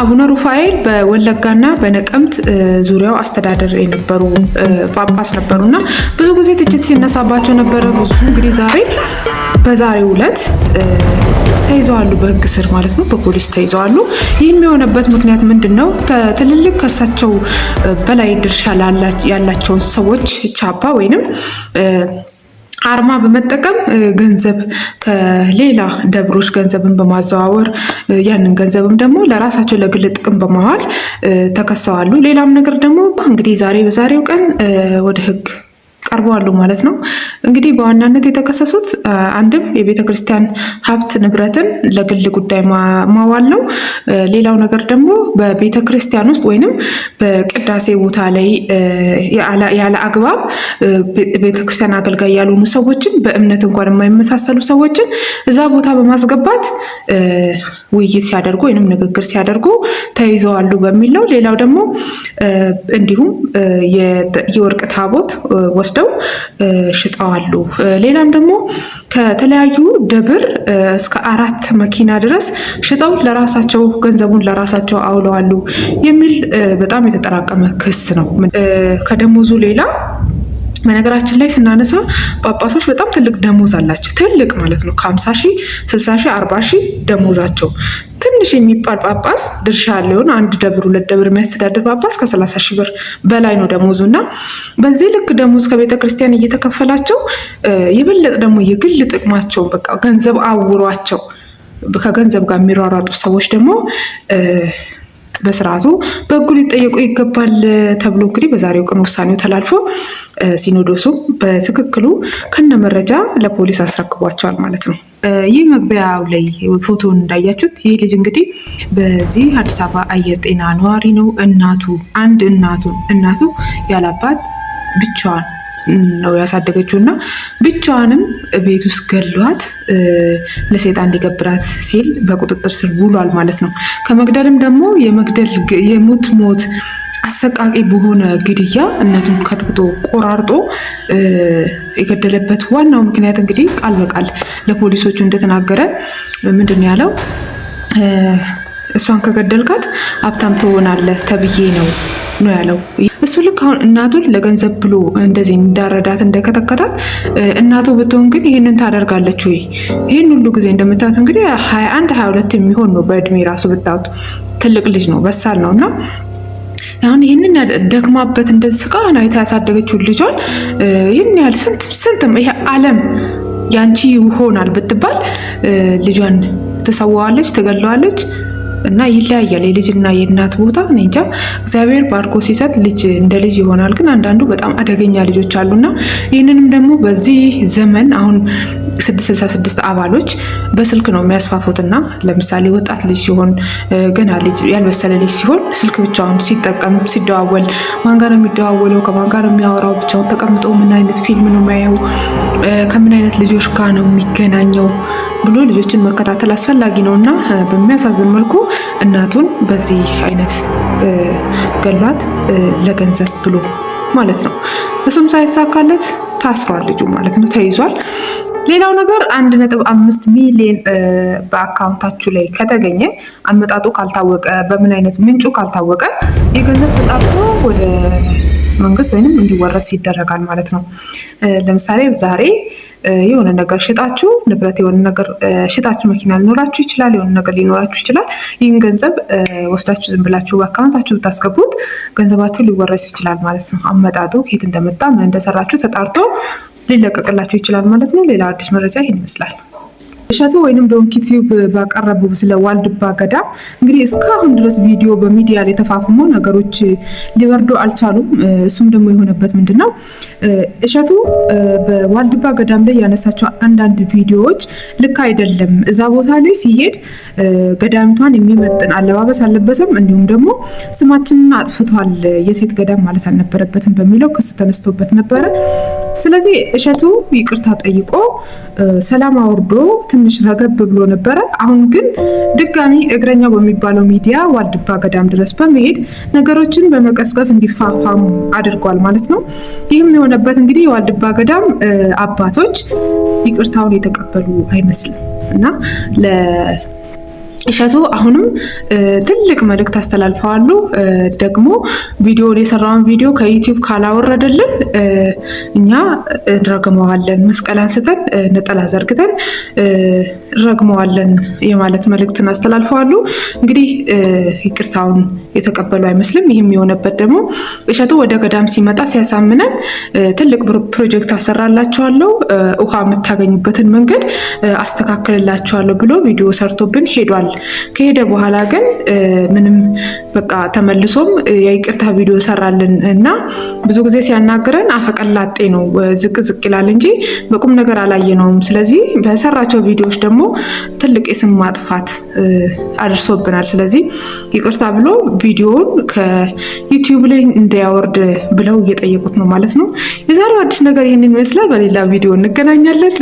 አቡነ ሩፋኤል በወለጋና በነቀምት ዙሪያው አስተዳደር የነበሩ ጳጳስ ነበሩና ብዙ ጊዜ ትችት ሲነሳባቸው ነበረ። ብዙ እንግዲህ ዛሬ በዛሬው ዕለት ተይዘዋሉ፣ በሕግ ስር ማለት ነው፣ በፖሊስ ተይዘዋሉ። ይህም የሆነበት ምክንያት ምንድን ነው? ትልልቅ ከሳቸው በላይ ድርሻ ያላቸውን ሰዎች ቻፓ ወይንም አርማ በመጠቀም ገንዘብ ከሌላ ደብሮች ገንዘብን በማዘዋወር ያንን ገንዘብም ደግሞ ለራሳቸው ለግል ጥቅም በማዋል ተከሰዋሉ። ሌላም ነገር ደግሞ እንግዲህ ዛሬ በዛሬው ቀን ወደ ህግ ቀርበዋሉ ማለት ነው። እንግዲህ በዋናነት የተከሰሱት አንድም የቤተ ክርስቲያን ሀብት ንብረትን ለግል ጉዳይ ማዋል ነው። ሌላው ነገር ደግሞ በቤተ ክርስቲያን ውስጥ ወይንም በቅዳሴ ቦታ ላይ ያለ አግባብ ቤተ ክርስቲያን አገልጋይ ያልሆኑ ሰዎችን፣ በእምነት እንኳን የማይመሳሰሉ ሰዎችን እዛ ቦታ በማስገባት ውይይት ሲያደርጉ ወይንም ንግግር ሲያደርጉ ተይዘዋሉ በሚል ነው። ሌላው ደግሞ እንዲሁም የወርቅ ታቦት ወስደው ሽጠዋሉ። ሌላም ደግሞ ከተለያዩ ደብር እስከ 4 መኪና ድረስ ሽጠው ለራሳቸው ገንዘቡን ለራሳቸው አውለዋሉ የሚል በጣም የተጠራቀመ ክስ ነው። ከደሞዙ ሌላ በነገራችን ላይ ስናነሳ ጳጳሶች በጣም ትልቅ ደሞዝ አላቸው። ትልቅ ማለት ነው። ከ50 ሺህ፣ 60 ሺህ፣ 40 ሺህ ደሞዛቸው። ትንሽ የሚባል ጳጳስ ድርሻ ያለውን አንድ ደብር ሁለት ደብር የሚያስተዳድር ጳጳስ ከ30 ሺህ ብር በላይ ነው ደሞዙ። እና በዚህ ልክ ደሞዝ ከቤተ ክርስቲያን እየተከፈላቸው የበለጠ ደግሞ የግል ጥቅማቸውን በቃ ገንዘብ አውሯቸው ከገንዘብ ጋር የሚሯሯጡ ሰዎች ደግሞ በስርዓቱ በሕጉ ሊጠየቁ ይገባል ተብሎ እንግዲህ በዛሬው ቀን ውሳኔው ተላልፎ ሲኖዶሱ በትክክሉ ከነ መረጃ ለፖሊስ አስረክቧቸዋል ማለት ነው። ይህ መግቢያው ላይ ፎቶን እንዳያችሁት ይህ ልጅ እንግዲህ በዚህ አዲስ አበባ አየር ጤና ነዋሪ ነው። እናቱ አንድ እናቱ ያላባት ብቻዋን ነው ያሳደገችው እና ብቻዋንም ቤት ውስጥ ገሏት ለሰይጣን ሊገብራት ሲል በቁጥጥር ስር ውሏል ማለት ነው። ከመግደልም ደግሞ የመግደል የሞት ሞት አሰቃቂ በሆነ ግድያ እናቱን ከትክቶ ቆራርጦ የገደለበት ዋናው ምክንያት እንግዲህ ቃል በቃል ለፖሊሶቹ እንደተናገረ ምንድን ነው ያለው? እሷን ከገደልካት ሀብታም ትሆናለህ ተብዬ ነው ነው ያለው። እሱ ልክ አሁን እናቱን ለገንዘብ ብሎ እንደዚህ እንዳረዳት እንደከተከታት እናቱ ብትሆን ግን ይህንን ታደርጋለች ወይ? ይህን ሁሉ ጊዜ እንደምታዩት እንግዲህ 21 22 የሚሆን ነው በእድሜ ራሱ ብታዩት ትልቅ ልጅ ነው፣ በሳል ነው። እና አሁን ይህንን ደክማበት እንደዚህ ስቃዋን አይታ ያሳደገችውን ልጇን ይህን ያህል ስንት ስንት ይሄ ዓለም ያንቺ ይሆናል ብትባል ልጇን ትሰዋዋለች፣ ትገለዋለች። እና ይለያያል የልጅና የእናት ቦታ። እኔ እንጃ፣ እግዚአብሔር ባርኮ ሲሰጥ ልጅ እንደ ልጅ ይሆናል። ግን አንዳንዱ በጣም አደገኛ ልጆች አሉና ይህንንም ደግሞ በዚህ ዘመን አሁን 666 አባሎች በስልክ ነው የሚያስፋፉትና ለምሳሌ ወጣት ልጅ ሲሆን፣ ገና ልጅ ያልበሰለ ልጅ ሲሆን ስልክ ብቻውን ሲጠቀም ሲደዋወል ማን ጋር ነው የሚደዋወለው? ከማን ጋር ነው የሚያወራው? ብቻውን ተቀምጦ ምን አይነት ፊልም ነው የሚያየው? ከምን አይነት ልጆች ጋር ነው የሚገናኘው ብሎ ልጆችን መከታተል አስፈላጊ ነው። እና በሚያሳዝን መልኩ እናቱን በዚህ አይነት ገሏት ለገንዘብ ብሎ ማለት ነው። እሱም ሳይሳካለት ታስሯል ልጁ ማለት ነው፣ ተይዟል። ሌላው ነገር 1.5 ሚሊዮን በአካውንታችሁ ላይ ከተገኘ አመጣጡ ካልታወቀ፣ በምን አይነት ምንጩ ካልታወቀ የገንዘብ ተጣርቶ ወደ መንግስት ወይንም እንዲወረስ ይደረጋል ማለት ነው። ለምሳሌ ዛሬ የሆነ ነገር ሽጣችሁ፣ ንብረት የሆነ ነገር ሽጣችሁ መኪና ሊኖራችሁ ይችላል፣ የሆነ ነገር ሊኖራችሁ ይችላል። ይህን ገንዘብ ወስዳችሁ ዝም ብላችሁ በአካውንታችሁ ብታስገቡት ገንዘባችሁ ሊወረስ ይችላል ማለት ነው። አመጣጡ ከየት እንደመጣ፣ ምን እንደሰራችሁ ተጣርቶ ሊለቀቅላችሁ ይችላል ማለት ነው። ሌላ አዲስ መረጃ ይህን ይመስላል። እሸቱ ወይንም ዶንኪ ቲዩብ ባቀረቡ ስለ ዋልድባ ገዳም እንግዲህ እስካሁን ድረስ ቪዲዮ በሚዲያ ላይ ተፋፍሞ ነገሮች ሊበርዱ አልቻሉም። እሱም ደግሞ የሆነበት ምንድን ነው? እሸቱ በዋልድባ ገዳም ላይ ያነሳቸው አንዳንድ ቪዲዮዎች ልክ አይደለም። እዛ ቦታ ላይ ሲሄድ ገዳምቷን የሚመጥን አለባበስ አልለበሰም፣ እንዲሁም ደግሞ ስማችንን አጥፍቷል፣ የሴት ገዳም ማለት አልነበረበትም በሚለው ክስ ተነስቶበት ነበረ። ስለዚህ እሸቱ ይቅርታ ጠይቆ ሰላም አውርዶ ትንሽ ረገብ ብሎ ነበረ። አሁን ግን ድጋሚ እግረኛው በሚባለው ሚዲያ ዋልድባ ገዳም ድረስ በመሄድ ነገሮችን በመቀስቀስ እንዲፋፋሙ አድርጓል ማለት ነው። ይህም የሆነበት እንግዲህ የዋልድባ ገዳም አባቶች ይቅርታውን የተቀበሉ አይመስልም እና እሸቱ አሁንም ትልቅ መልእክት አስተላልፈዋሉ። ደግሞ ቪዲዮን የሰራውን ቪዲዮ ከዩቲዩብ ካላወረደልን እኛ እንረግመዋለን፣ መስቀል አንስተን ነጠላ ዘርግተን እንረግመዋለን የማለት መልእክትን አስተላልፈዋሉ። እንግዲህ ይቅርታውን የተቀበሉ አይመስልም። ይህም የሆነበት ደግሞ እሸቱ ወደ ገዳም ሲመጣ ሲያሳምነን ትልቅ ፕሮጀክት አሰራላችኋለሁ፣ ውሃ የምታገኙበትን መንገድ አስተካክልላችኋለሁ ብሎ ቪዲዮ ሰርቶብን ሄዷል። ከሄደ በኋላ ግን ምንም በቃ ተመልሶም የይቅርታ ቪዲዮ ሰራልን እና ብዙ ጊዜ ሲያናግረን አፈቀላጤ ነው፣ ዝቅ ዝቅ ይላል እንጂ በቁም ነገር አላየነውም። ስለዚህ በሰራቸው ቪዲዮዎች ደግሞ ትልቅ የስም ማጥፋት አድርሶብናል። ስለዚህ ይቅርታ ብሎ ቪዲዮውን ከዩቲዩብ ላይ እንዲያወርድ ብለው እየጠየቁት ነው ማለት ነው። የዛሬው አዲስ ነገር ይህንን ይመስላል። በሌላ ቪዲዮ እንገናኛለን።